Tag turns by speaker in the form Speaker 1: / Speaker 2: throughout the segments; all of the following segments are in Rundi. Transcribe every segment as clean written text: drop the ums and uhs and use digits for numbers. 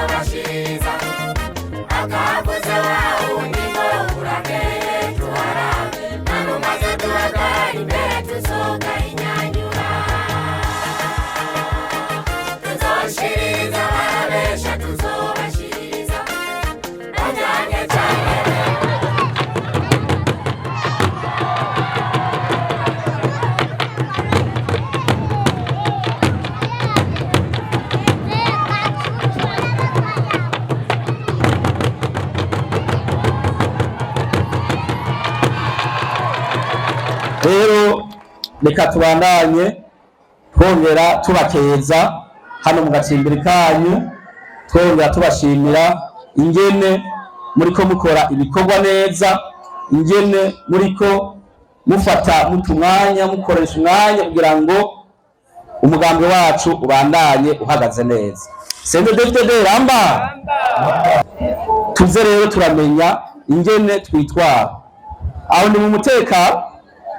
Speaker 1: Tuzobashiriza akavuze wa wundi ngo urakeye tuharabe nanumaze duhagarara imbere tuzogahinyanyura tuzoshiriza barabesha tuzobashiriza bajyanye cyane.
Speaker 2: Rero reka tubandanye twongera tubakeza hano mu gacimbiri kanyu, twongera tubashimira ingene muriko mukora ibikorwa neza, ingene muriko mufata muta umwanya, mukoresha umwanya kugira ngo umugambi wacu ubandanye uhagaze neza. CNDD-FDD ramba! Tuze rero turamenya ingene twitwara aho ni mu mutekano.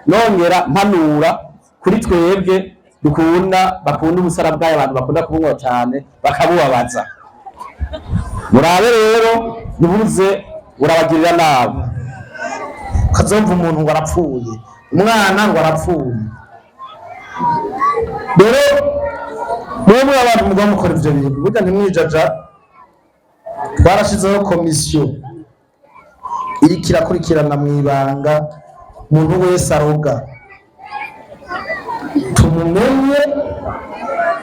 Speaker 2: Nongera mpanura kuri twebwe dukunda, bakunda ubusara bwayo, abantu bakunda kubunywa cyane bakabubabaza. Murabe rero ntibuze urabagirira nabi.
Speaker 3: Ukazumva umuntu ngo arapfuye, umwana ngo arapfuye. Rero mwebwe abantu muba mukora ivyo bintu, burya ntimwijaja. Twarashizeho komisiyo iriko irakurikirana mw'ibanga umuntu wese aroga, tumumenye,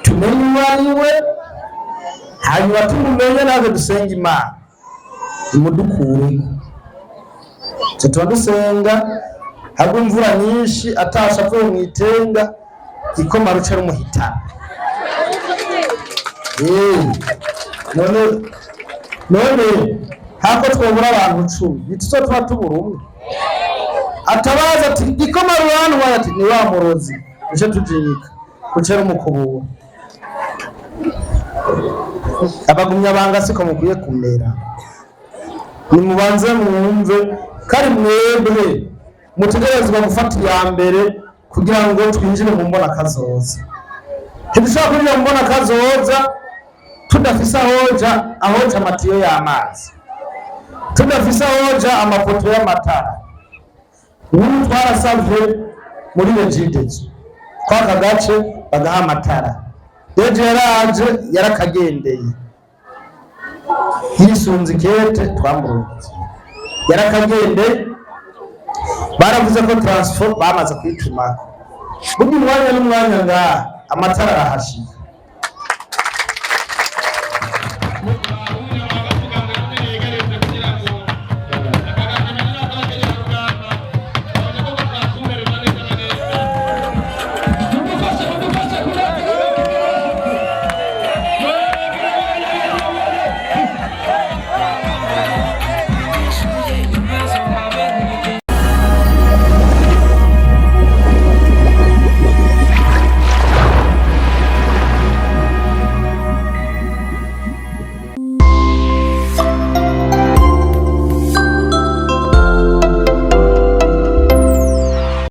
Speaker 3: tumenye uwo ari we. Hanyuma tumumenye, natwe dusenga Imana imudukureko. Twe tuba dusenga hagwa imvura nyinshi, atasha avuye mu itenga, igikoma ruce rumuhitana. None none hako twobura abantu 10, ntituzo tuba tubura umwe atabaza ati igikoma rurantwaye, ati ni wa murozi, duce tujinyika ruce rumukubura. Abagumyabanga siko mukwiye kumera. Nimubanze mwumve kari mwebwe mutegerezwa gufata iya mbere kugira ngo twinjire mu mbona kazoza. Ntidushobora kwinjira mu mbona kazoza tudafise ahoja ahoja amatiyo y'amazi, tudafise ahoja amapoto y'amatara. Ubu twarasavye muri Regideso kwaka gace bagaha amatara. Deje yaraje, yarakagendeye, yisunze ikete twamurunze, yarakagendeye. Baravuze ko transfo bamaze kuyitumako. Burya umwanya n'umwanya ngaha amatara arahashika.